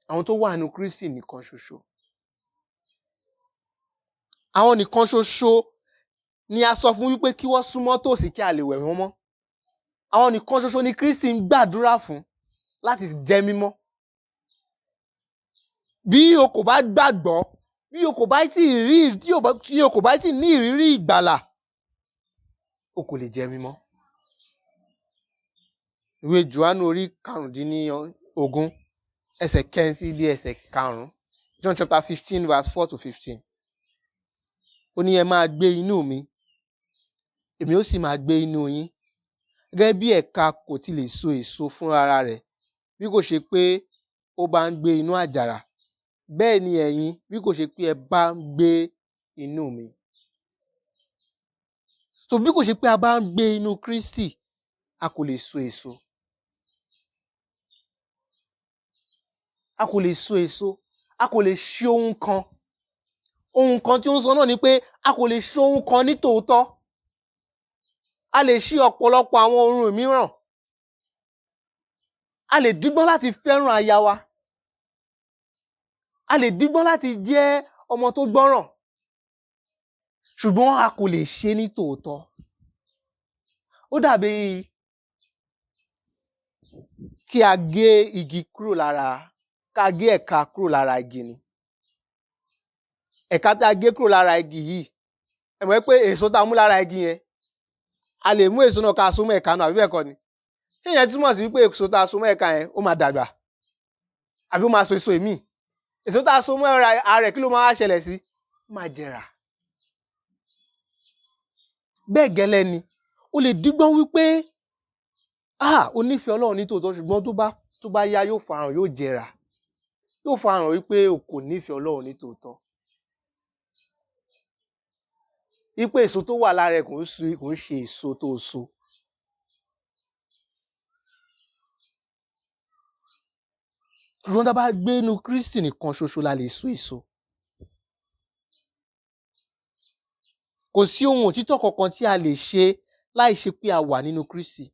Àwọn tó wà nínú Kristi nìkan ṣoṣo. Àwọn nìkan ṣoṣo ni a sọ fún wípé kí wọ́n súnmọ́ tòsí kí a lè wẹ̀ wọ́n mọ́. Àwọn nìkan ṣoṣo ni Kristi ń gbàdúrà fún láti jẹ́ mímọ́. Bí o kò bá gbàgbọ́, bí o kò bá tí rí, tí o kò bá tí ní ìrírí ìgbàlà, o kò lè jẹ́ mímọ́. Ìwé Jòhánù orí 15, ẹsẹ̀ 4 sí dé ẹsẹ̀ 5. John chapter 15 verse 4 to 15. Ó ní ẹ máa gbé inú mi, èmi ó sì máa gbé inú yín. Gẹ́gẹ́ bí ẹ̀ka kò ti lè so èso fún ara rẹ̀, bí kò ṣe pé ó bá ń gbé inú àjàrà, bẹ́ẹ̀ ni ẹ̀yin bí kò ṣe pé ẹ bá ń gbé inú mi. So bí kò ṣe pé a bá ń gbé inú Kristi, a kò lè so èso. A kò lè so èso, a kò lè ṣe ohun kan. Ohun kan tí ó ń sọ náà ni pé a kò lè ṣe ohun kan ní tòótọ́. A lè ṣe ọ̀pọ̀lọpọ̀ àwọn ohun mìíràn. A lè dígbọ́n láti fẹ́ràn aya wa. A lè dígbọ́n láti jẹ́ ọmọ tó gbọ́ràn. Ṣùgbọ́n a kò lè ṣe ní tòótọ́. Ó dàbí kí a gé igi kúrò lára, ká gé ẹ̀ka kúrò lára igi ni. Ẹ̀ka tí a gé kúrò lára igi yìí, ẹ mọ̀ pé èso tá a mú lára igi yẹn, a lè mú èso náà ká so mọ́ ẹ̀ka náà, àbí bẹ́ẹ̀ kọ́ ni? Ṣé ìyẹn túmọ̀ sí wípé èso tá a so mọ́ ẹ̀ka yẹn ó máa dàgbà? Àbí ó máa so èso ìmíì? Èso tá a so mọ́ ara rẹ̀ kí ló máa ṣẹlẹ̀ sí? Ó máa jẹrà. Bẹ́ẹ̀ gẹ́lẹ́ ni, o lè dígbọ́n wípé o nífẹ̀ẹ́ Ọlọ́run ní tòótọ́, ṣùgbọ́n tó bá yá yóò farahàn, yóò jẹrà. Yóò farahàn wípé o kò nífẹ̀ẹ́ Ọlọ́run ní tòótọ́. Wípé èso tó wà lára ẹ kò ń ṣe èso tó so. Ṣùgbọ́n tá a bá gbé inú Kristi nìkan ṣoṣo la lè so èso. Kò sí ohun òtítọ́ kankan tí a lè ṣe láì ṣe pé a wà nínú Kristi.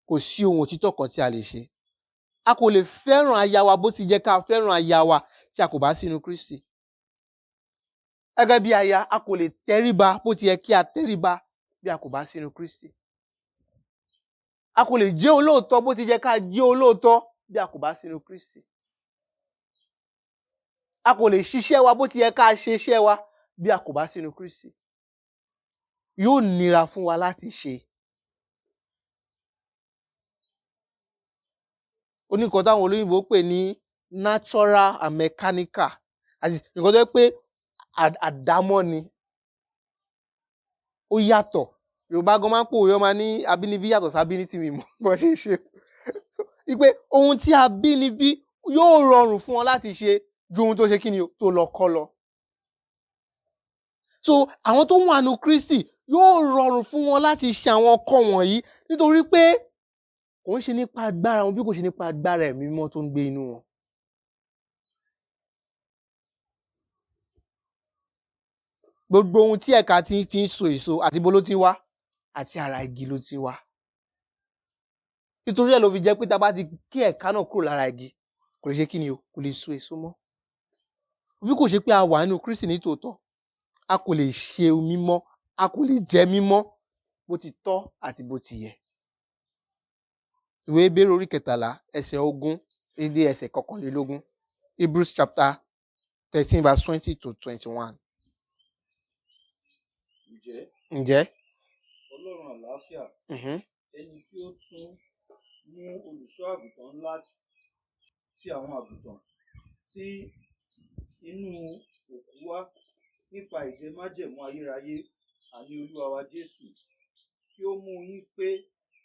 Kò sí ohun òtítọ́ kan tí a lè ṣe. A kò lè fẹ́ràn aya wa bó ti jẹ́ ká fẹ́ràn aya wa tí a kò bá sínú Kristi. Gẹ́gẹ́ bí aya, a kò lè tẹríba bó ti yẹ kí a tẹríba bí a kò bá sínú Kristi. A kò lè jẹ́ olóòótọ́ bó ti jẹ́ ká jẹ́ olóòótọ́ bí a kò bá sínú Kristi. A kò lè ṣiṣẹ́ wa bó ti yẹ ká ṣe iṣẹ́ wa bí a kò bá sínú Kristi. Yóò nira fún wa láti ṣe. Ó ní nǹkan táwọn olóyìnbó pè ní natural and mechanical, àti nǹkan tó jẹ́ pé àdámọ́ ni, ó yàtọ̀. Yorùbá gan máa ń pòwe, wọ́n máa ní abínibí yàtọ̀ sí abínibí mi mọ̀ bó ṣe ṣe. Wípé ohun tí abínibí yóò rọrùn fún wọn láti ṣe ju ohun tó ṣe kí ni tó lọ kọ́ lọ. So àwọn tó wà nínú Kristi yóò rọrùn fún wọn láti ṣe àwọn ọkọ wọ̀nyí, nítorí pé kò ń ṣe nípa agbára wọn bí kò ṣe nípa agbára ẹ̀mí mímọ́ tó ń gbé inú wọn. Gbogbo ohun tí ẹ̀ka ti fi ń so èso àti ibo ló ti wá, àti ara igi ló ti wá. Nítorí ẹ̀ ló fi jẹ́ pé tá a bá ti gé ẹ̀ka náà kúrò lára igi, kò lè ṣe kí ni o, kò lè so èso mọ́. Bí kò ṣe pé a wà nínú Kristi ní tòótọ́, a kò lè ṣe mímọ́, a kò lè jẹ́ mímọ́ bó ti tọ́ àti bó ti yẹ. Ìwé Hébérù orí 13 ẹsẹ̀ 20 dé ẹsẹ̀ 21. Hebrews chapter 13 verse 20 to 21. Ǹjẹ́ Ọlọ́run àlàáfíà, ẹni tí ó tún mú olùṣọ́ àgùntàn ńlá ti àwọn àgùntàn tí inú òkú wá nípa ìjẹ májẹ̀mú ayérayé, àní Olúwa wa Jésù, kí ó mú yín pé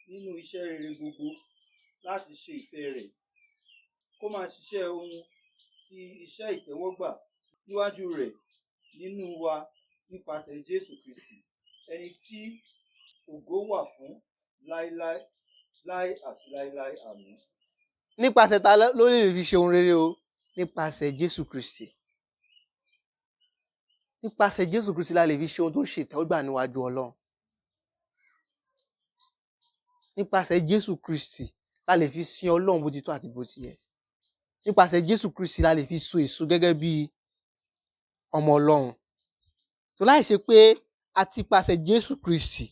nínú iṣẹ́ rere gbogbo láti ṣe ìfẹ́ rẹ̀, kó máa ṣiṣẹ́ ohun ti iṣẹ́ ìtẹ́wọ́gbà níwájú rẹ̀ nínú wa nípasẹ̀ Jésù Kristi, ẹni tí ògo wà fún láéláé láé àti láéláé. Àmín. Nípasẹ̀ ta ló lè fi ṣe ohun rere o? Nípasẹ̀ Jésù Kristi. Nípasẹ̀ Jésù Kristi la lè fi ṣe ohun tó ṣe ìtẹ́wọ́gbà níwájú Ọlọ́run. Nípasẹ̀ Jésù Kristi la lè fi sin Ọlọ́run bó ti tọ́ àti bó ti yẹ. Nípasẹ̀ Jésù Kristi la lè fi so èso gẹ́gẹ́ bí ọmọ Ọlọ́run. Tó láì ṣe pé a ti pasẹ̀ Jésù Kristi,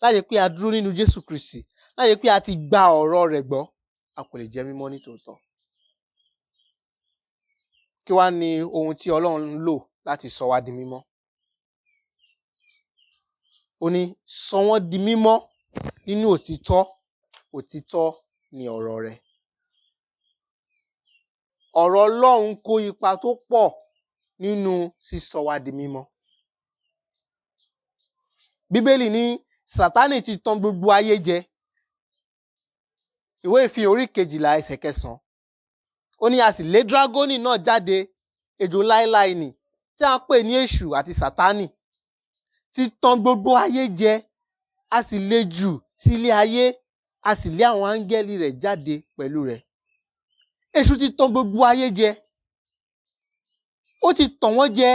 láì ṣe pé a dúró nínú Jésù Kristi, láì ṣe pé a ti gba ọ̀rọ̀ rẹ̀ gbọ́, a kò lè jẹ́ mímọ́ ní tòótọ́. Kí wá ni ohun tí Ọlọ́run ń lò láti sọ wá di mímọ́? Ó ní sọ wọ́n di mímọ́ nínú òtítọ́, òtítọ́ ni ọ̀rọ̀ rẹ̀. Ọ̀rọ̀ Ọlọ́run kó ipa tó pọ̀ nínú sísọ wá di mímọ́. Bíbélì ní Sátánì ti tàn gbogbo ayé jẹ. Ìwé Ìfihàn orí 12 ẹsẹ̀ 9. Ó ní a sì lé dragoni náà jáde, ejò láéláé nì, tí a ń pè ní Èṣù àti Sátánì, ti tàn gbogbo ayé jẹ, a sì lé jù sí ilé ayé, a sì lé àwọn áńgẹ́lì rẹ̀ jáde pẹ̀lú rẹ̀. Èṣù ti tàn gbogbo ayé jẹ. Ó ti tàn wọ́n jẹ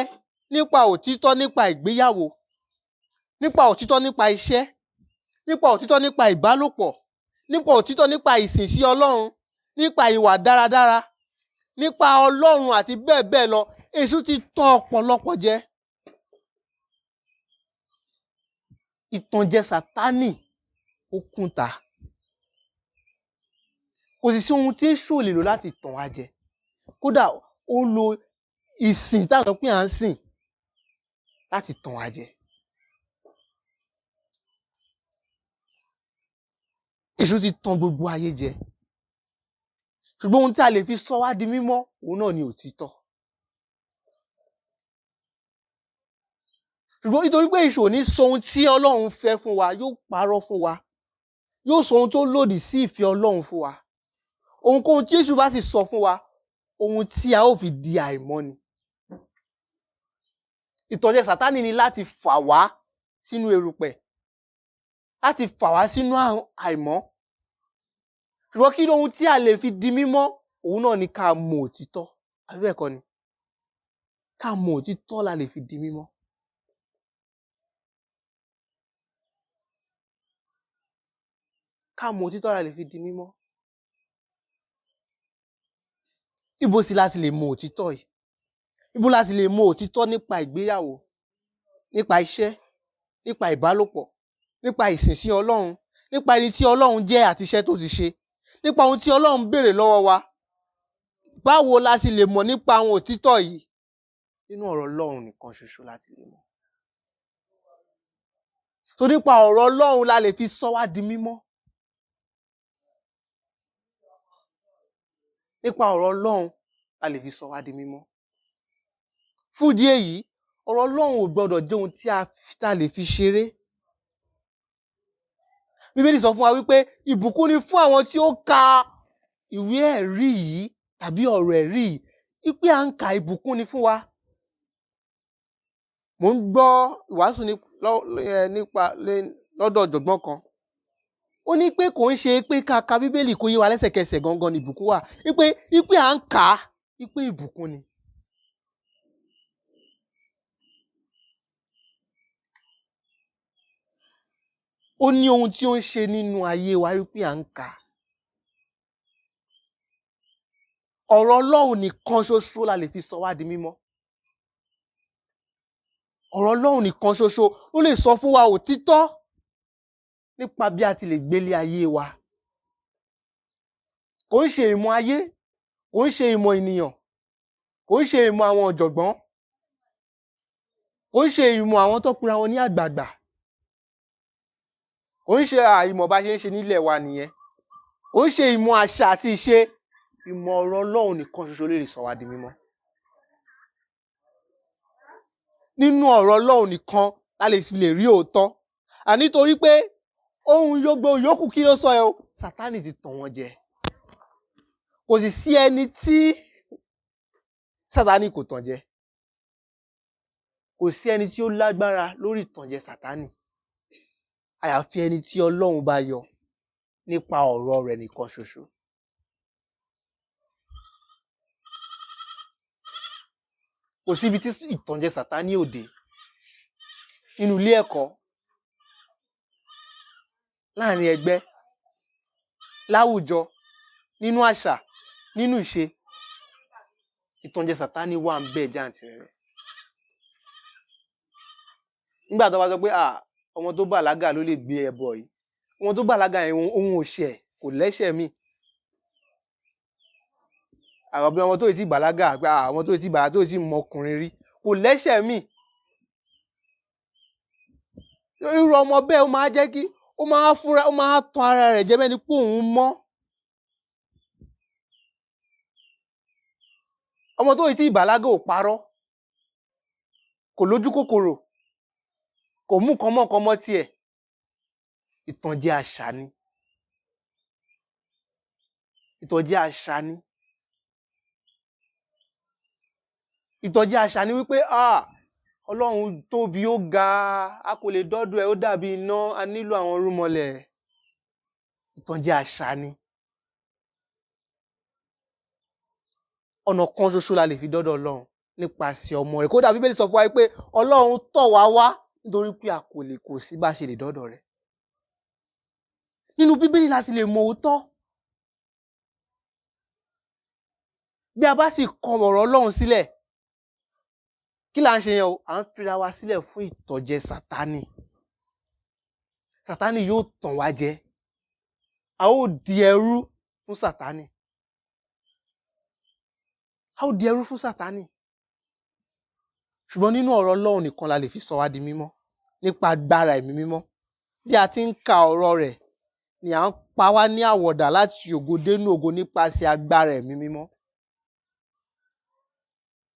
nípa òtítọ́ nípa ìgbéyàwó, nípa òtítọ́ nípa iṣẹ́, nípa òtítọ́ nípa ìbálòpọ̀, nípa òtítọ́ nípa ìsìn sí Ọlọ́run, nípa ìwà dáradára, nípa Ọlọ́run àti bẹ́ẹ̀ bẹ́ẹ̀ lọ. Èṣù ti tàn ọ̀pọ̀lọpọ̀ jẹ. Ìtànjẹ Sátánì ó kúnta. Kò sì sí ohun tí Èṣù ò lè lò láti tàn wá jẹ. Kódà ó lo ìsìn tá a sọ pé à ń sìn láti tàn wá jẹ. Èṣù ti tàn gbogbo ayé jẹ. Ṣùgbọ́n ohun tí a lè fi sọ wá di mímọ́, òun náà ni òtítọ́. Ṣùgbọ́n nítorí pé Èṣù ò ní sọ ohun tí Ọlọ́run fẹ́ fún wa, yóò parọ́ fún wa, yóò sọ ohun tó lòdì sí ìfẹ́ Ọlọ́run fún wa. Ohunkóhun tí Èṣù bá sì sọ fún wa, ohun tí a ó fi di àìmọ́ ni. Ìtànjẹ Sátánì ni láti fà wá sínú erùpẹ̀, láti fà wá sínú àìmọ́. Ṣùgbọ́n kí ni ohun tí a lè fi di mímọ́? Òun náà ni ká mọ òtítọ́. Àbí bẹ́ẹ̀ kọ́ ni? Ká mọ òtítọ́ la lè fi di mímọ́. Ká mọ òtítọ́ la lè fi di mímọ́. Ibo sì la ti lè mọ òtítọ́ yìí? Ibo la ti lè mọ òtítọ́ nípa ìgbéyàwó, nípa iṣẹ́, nípa ìbálòpọ̀, nípa ìsìn sí Ọlọ́run, nípa ẹni tí Ọlọ́run jẹ́ àti iṣẹ́ tó ti ṣe, nípa ohun tí Ọlọ́run béèrè lọ́wọ́ wa? Báwo la sì lè mọ̀ nípa àwọn òtítọ́ yìí? Nínú ọ̀rọ̀ Ọlọ́run nìkan ṣoṣo la ti lè mọ̀. Tó nípa ọ̀rọ̀ Ọlọ́run la lè fi sọ wá di mímọ́. Nípa ọ̀rọ̀ Ọlọ́run la lè fi sọ wá di mímọ́. Fún ìdí èyí, ọ̀rọ̀ Ọlọ́run ò gbọdọ̀ jẹ́ ohun tí a lè fi ṣeré. Bíbélì sọ fún wa wípé ìbùkún ni fún àwọn tí ó ka ìwé ẹ̀rí yìí tàbí ọ̀rọ̀ ẹ̀rí yìí, wípé à ń ka ìbùkún ni fún wa. Mò ń gbọ́ ìwàásù nípa lọ́dọ̀ ọ̀jọ̀gbọ́n kan. Ó ní pé kò ń ṣe pé ká ka Bíbélì kó yé wa lẹ́sẹ̀kẹsẹ̀ gangan ni ìbùkún wà. Wípé à ń kà á, wípé ìbùkún ni. Ó ní ohun tí ó ń ṣe nínú ayé wa wípé à ń kà á. Ọ̀rọ̀ Ọlọ́run nìkan ṣoṣo la lè fi sọ wá di mímọ́. Ọ̀rọ̀ Ọlọ́run nìkan ṣoṣo ló lè sọ fún wa òtítọ́ nípa bí a ti lè gbélé ayé wa. Kò ń ṣe ìmọ̀ ayé, kò ń ṣe ìmọ̀ ènìyàn, kò ń ṣe ìmọ̀ àwọn ọ̀jọ̀gbọ́n, kò ń ṣe ìmọ̀ àwọn tó pera wọn ní àgbààgbà, kò ń ṣe ìmọ̀ bá ṣe ń ṣe nílẹ̀ wa nìyẹn, kò ń ṣe ìmọ̀ àṣà àti ìṣe. Ìmọ̀ ọ̀rọ̀ Ọlọ́run nìkan ṣoṣo ló lè sọ wá di mímọ́. Nínú ọ̀rọ̀ Ọlọ́run nìkan la lè fi lè rí òótọ́. Àní torí pé ohun yógbó yòókù kí ló sọ ẹ o, Sátánì ti tàn wọ́n jẹ. Kò sì sí ẹni tí Sátánì kò tàn jẹ. Kò sí ẹni tí ó lágbára lórí ìtànjẹ Sátánì. Àyàfi ẹni tí Ọlọ́run bá yọ nípa ọ̀rọ̀ rẹ̀ nìkan ṣoṣo. Kò sí ibi tí ìtànjẹ Sátánì ò dé. Nínú ilé ẹ̀kọ́, láàrin ẹgbẹ́, láwùjọ, nínú àṣà, nínú ìṣe, ìtànjẹ Sátánì wà ń bẹ̀ jàǹtìrẹrẹ. Nígbà tó bá sọ pé ọmọ tó bàlágà ló lè gbé ẹbọ yìí, ọmọ tó bàlágà yẹn òun ò ṣẹ̀, kò lẹ́ṣẹ̀ míì. Àwọn bí ọmọ tó ti bàlágà, pé ọmọ tó ti bàlágà tó ti mọ ọkùnrin rí, kò lẹ́ṣẹ̀ míì. Irú ọmọ bẹ́ẹ̀ ó máa jẹ́ kí ó máa fúnra, ó máa tan ara rẹ̀ jẹ bẹ́ẹ̀ ni pé òun mọ́. Ọmọ tó ti bàlágà ò parọ́, kò lójú kòkòrò, kò mú nǹkan mọ́ nǹkan mọ́ tiẹ̀. Ìtànjẹ àṣà ni. Ìtànjẹ àṣà ni. Ìtànjẹ àṣà ni wípé Ọlọ́run tóbi, ó ga, a kò lè dọ́dọ̀ ẹ̀, ó dàbí iná, a nílò àwọn rúmọlẹ̀. Ìtànjẹ àṣà ni. Ọ̀nà kan ṣoṣo la lè fi dọ́dọ̀ Ọlọ́run nípasẹ̀ ọmọ rẹ̀. Kódà Bíbélì sọ fún wa pé Ọlọ́run tọ̀ wá wá nítorí pé a kò lè kò sí bá ṣe lè dọ́dọ̀ rẹ̀. Nínú Bíbélì la ti lè mọ òótọ́. Bí a bá sì kọ ọ̀rọ̀ Ọlọ́run sílẹ̀, kí là ń ṣe yẹn o? À ń fira wa sílẹ̀ fún ìtànjẹ Sátánì. Sátánì yóò tàn wá jẹ. A ó di ẹrú fún Sátánì. A ó di ẹrú fún Sátánì. Ṣùgbọ́n nínú ọ̀rọ̀ Ọlọ́run nìkan la lè fi sọ wá di mímọ́ nípa agbára ẹ̀mí mímọ́. Bí a ti ń ka ọ̀rọ̀ rẹ̀ ni à ń pa wá ní àwọ̀dà láti ògo dénú ògo nípasẹ̀ agbára ẹ̀mí mímọ́.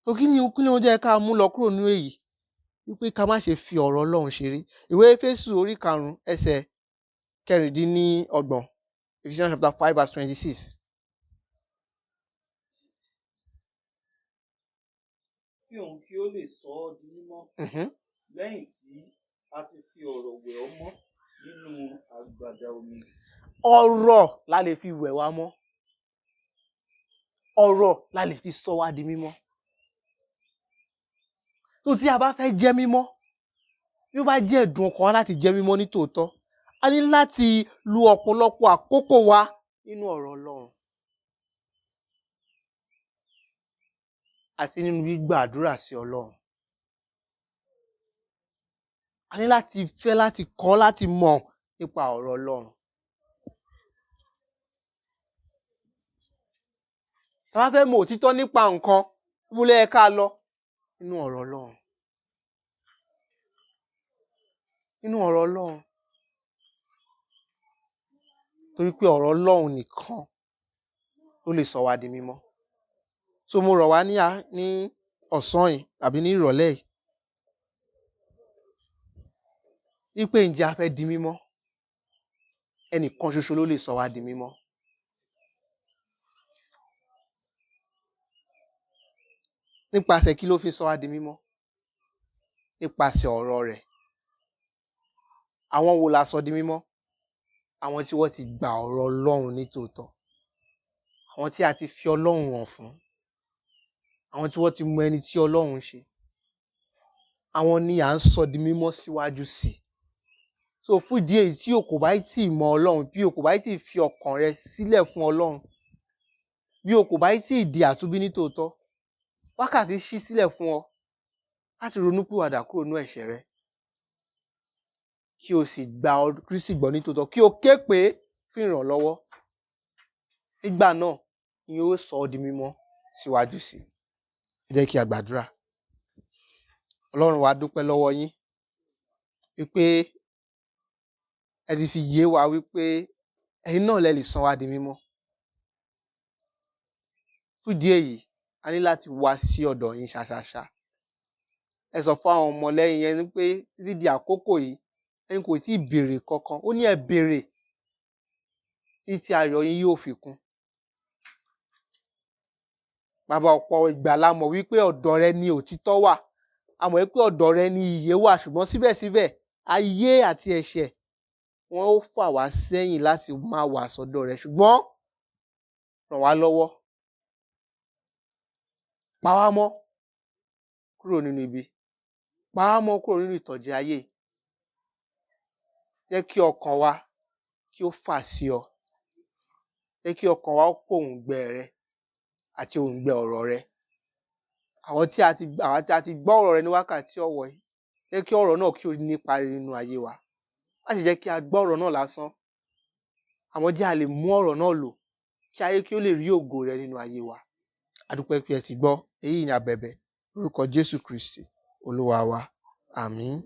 So kí ni ó jẹ́ ká mú lọ kúrò nínú èyí? Wípé ká má ṣe fi ọ̀rọ̀ Ọlọ́run ṣeré. Ìwé Éfésù orí 5 ẹsẹ̀ 26, Ephesians chapter 5 verse 26. Kí òun kí ó lè sọ ọ́ di mímọ́ lẹ́yìn tí a ti fi ọ̀rọ̀ wẹ̀ ọ́ mọ́ nínú agbada omi. Ọ̀rọ̀ la lè fi wẹ̀ wá mọ́. Ọ̀rọ̀ la lè fi sọ wá di mímọ́. Tó tí a bá fẹ́ jẹ́ mímọ́, bí ó bá jẹ́ ẹ̀dùn ọkàn wa láti jẹ́ mímọ́ ní tòótọ́, A ní láti lu ọ̀pọ̀lọpọ̀ àkókò wa nínú ọ̀rọ̀ Ọlọ́run àti nínú gbígbàdúrà sí Ọlọ́run. A ní láti fẹ́ láti kọ́ láti mọ̀ nípa ọ̀rọ̀ Ọlọ́run. Tá a bá fẹ́ mọ̀ òtítọ́ nípa nǹkan, ibo ló yẹ ká lọ? Nínú ọ̀rọ̀ Ọlọ́run. Nínú ọ̀rọ̀ Ọlọ́run. Torí pé ọ̀rọ̀ Ọlọ́run nìkan ló lè sọ wá di mímọ́. So mo rọ̀ wá ní ọ̀sán yìí tàbí ní ìrọ̀lẹ́ yìí wípé ǹjẹ́ a fẹ́ di mímọ́? Ẹnìkan ṣoṣo ló lè sọ wá di mímọ́. Nípasẹ̀ kí ló fi sọ wá di mímọ́? Nípasẹ̀ ọ̀rọ̀ rẹ̀. Àwọn wo la sọ di mímọ́? Àwọn tí wọ́n ti gba ọ̀rọ̀ Ọlọ́run ní tòótọ́. Àwọn tí a ti fi Ọlọ́run hàn fún. Àwọn tí wọ́n ti mọ ẹni tí Ọlọ́run ṣe. Àwọn ni à ń sọ di mímọ́ síwájú sí i. So fún ìdí èyí tí o kò bá tí ì mọ Ọlọ́run, bí o kò bá tí ì fi ọkàn rẹ sílẹ̀ fún Ọlọ́run, bí o kò bá tí ì di àtúnbí ní tòótọ́, wákàtí ṣí sílẹ̀ fún ọ láti ronúpìwàdà kúrò nínú ẹ̀ṣẹ̀ rẹ, kí o sì gba Kristi gbọ́ ní tòótọ́, kí o ké pè é fún ìrànlọ́wọ́. Nígbà náà ni yóò sọ ọ́ di mímọ́ síwájú sí i. Ẹ jẹ́ kí a gbàdúrà. Ọlọ́run wa, dúpẹ́ lọ́wọ́ yín wípé ẹ ti fi yé wa wípé ẹ̀yin náà lẹ lè sọ wá di mímọ́. Fún ìdí èyí, a ní láti wá sí ọ̀dọ̀ yín ṣaṣaṣa. Ẹ sọ fún àwọn ọmọlẹ́yìn yẹn pé títí di àkókò yìí, ẹ̀yin kò tí ì béèrè kankan. Ó ní ẹ béèrè títí ayọ̀ yín yóò fi kún. Bàbá, ọ̀pọ̀ ìgbà la mọ̀ wípé ọ̀dọ̀ rẹ ni òtítọ́ wà. A mọ̀ wípé ọ̀dọ̀ rẹ ni ìyè wà, ṣùgbọ́n síbẹ̀síbẹ̀ ayé àti ẹ̀ṣẹ̀ wọn ó fà wá sẹ́yìn láti má wá sọ́dọ̀ rẹ. Ṣùgbọ́n ràn wá lọ́wọ́, pa wá mọ́ kúrò nínú ibi, pa wá mọ́ kúrò nínú ìtànjẹ ayé. Jẹ́ kí ọkàn wa kí ó fà sí ọ. Jẹ́ kí ọkàn wa ó pòǹgbẹ rẹ àti òǹgbẹ ọ̀rọ̀ rẹ. Àwọn tí a ti gbọ́ ọ̀rọ̀ rẹ ní wákàtí ọ̀wọ̀ yìí, jẹ́ kí ọ̀rọ̀ náà kí ó nípa rere nínú ayé wa. Má ṣe jẹ́ kí a gbọ́ ọ̀rọ̀ náà lásán, àmọ́ jẹ́ a lè mú ọ̀rọ̀ náà lò kí ayé kí ó lè rí ògo rẹ nínú ayé wa. A dúpẹ́ pé ẹ ti gbọ́. Èyí ni a bẹ̀bẹ̀ lórúkọ Jésù Kristi Olúwa wa. Àmín.